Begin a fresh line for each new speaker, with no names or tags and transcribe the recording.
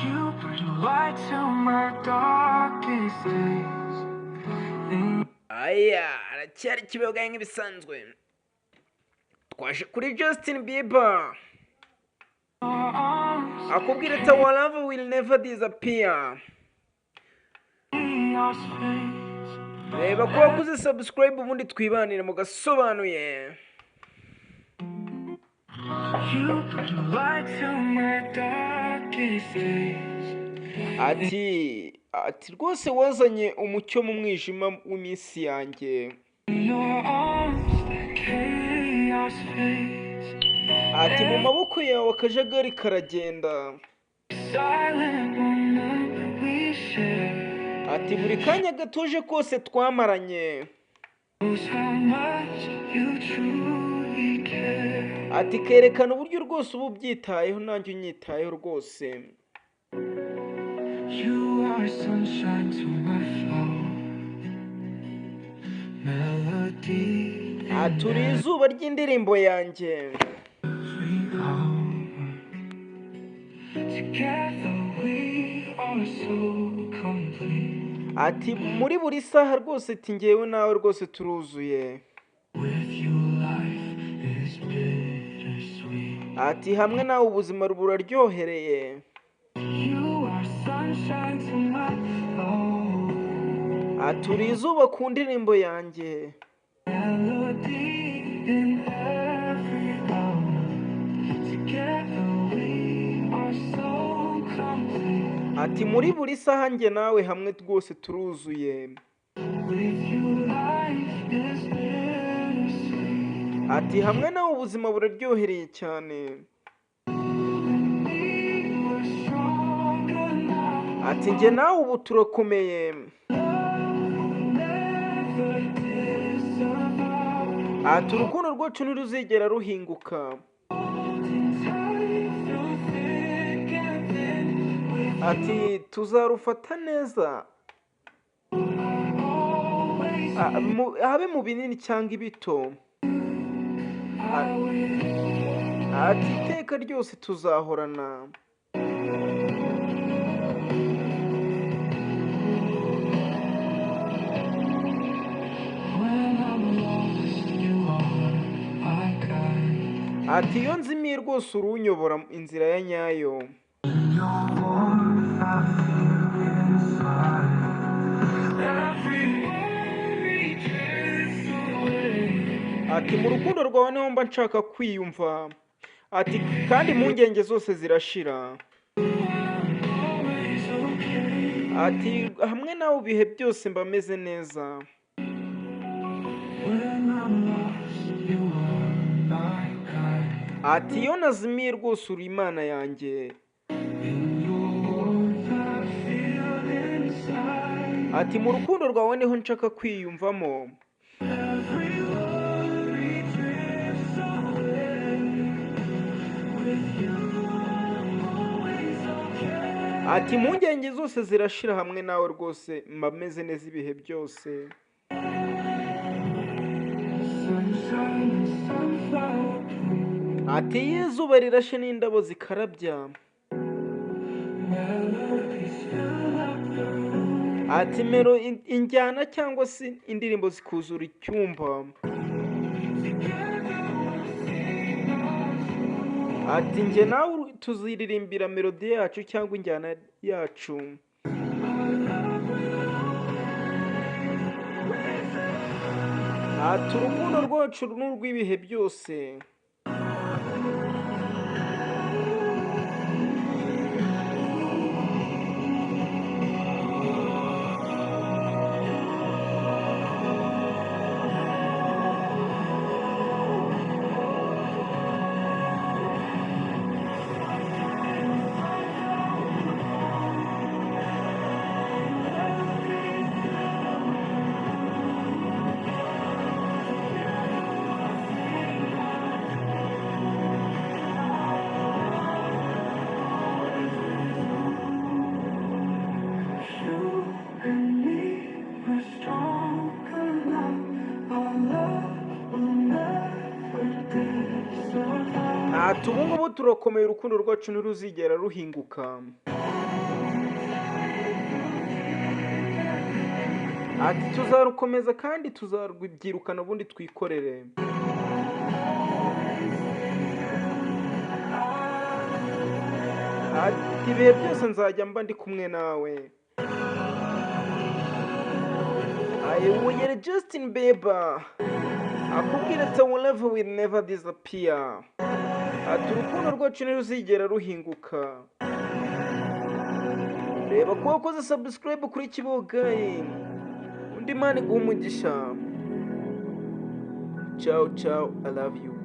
You bring light to my darkest days. In
Aya aracyari Kibeho nk'ibisanzwe, twaje kuri Justin Bieber.
Your arms,
Akubwira ati: "Our love will never disappear."
chaos fades.
Reba ko wakoze subscribe, ubundi twibanire mu gasobanuye.
You bring light to my darkest days.
Ati rwose wazanye umucyo mu mwijima w'iminsi yanjye.
In your arms, chaos fades.
Ati mu maboko yawe akajagari karagenda.
Silent moment we share
Ati buri kanya gatuje kose twamaranye
shows how much you truly care.
Ati kerekana uburyo rwose uba ubyitayeho, nanjye unyitayeho rwose.
You are sunshine to my flow, melody in
Ati uri izuba ry'indirimbo yanjye.
Every hour. Together we are so complete.
Ati muri buri saha rwose, ati ngewe nawe rwose turuzuye.
With you, life is bittersweet.
Ati hamwe nawe ubuzima buraryohereye.
You are sunshine to my flow,
Ati uri izuba ku ndirimbo yanjye.
Melody in every hour. Together we are so complete.
Ati muri buri saha njye nawe hamwe rwose turuzuye.
With you, life is bittersweet.
Ati hamwe nawe ubuzima buraryohereye cyane.
We were stronger now.
Ati njye nawe ubu turakomeye.
Never disavow.
Ati urukundo rwacu ntiruzigera ruhinguka.
Holding tight through thick and thin. With
Ati tuzarufata neza
always
habe mu binini cyangwa ibito.
I will.
Ati iteka ryose tuzahorana.
When I'm lost, you are my guide.
Ati iyo nzimiye rwose urunyobora inzira ya nyayo.
In your warmth, I feel inside. Every worry drifts away.
Ati mu rukundo rwawe niho mba nshaka kwiyumva, ati kandi impungenge zose zirashira.
Always okay.
Ati hamwe nawe ibihe byose mba meze neza.
When I'm lost, you are my guide.
Ati iyo nazimiye rwose uri Imana yanjye.
In your warmth, I feel inside.
Ati mu rukundo rwawe niho nshaka kwiyumvamo.
Every worry drifts away. With you, I'm always okay.
Ati impungenge zose zirashira, hamwe nawe rwose mba meze neza ibihe byose.
Sunshine and sunflower bloom.
Ati iyo izuba rirashe n'indabo zikarabya.
Melodies fill up the room.
Ati injyana cyangwa se indirimbo zikuzura icyumba.
Together we'll sing our song.
Ati njye nawe tuziririmbira melody yacu cyangwa injyana yacu.
Our love will always
Ati urukundo rwacu ni urw'ibihe byose.
You and me, we're stronger now. Our love will never disavow.
Ati ubu ngubu turakomeye, urukundo rwacu ntiruzigera ruhinguka. Ati tuzarukomeza kandi tuzarubyirukana, ubundi twikorere. Ati ibihe byose nzajya mba ndi kumwe nawe. Ayoboye Justin Bieber akubwira ati "Our love will never disappear." Ati urukundo rwacu ntiruzigera ruhinguka. Reba ko wakoze subscribe kuri Kibogayi. Undi Imana iguha umugisha. Ciao ciao, I love you.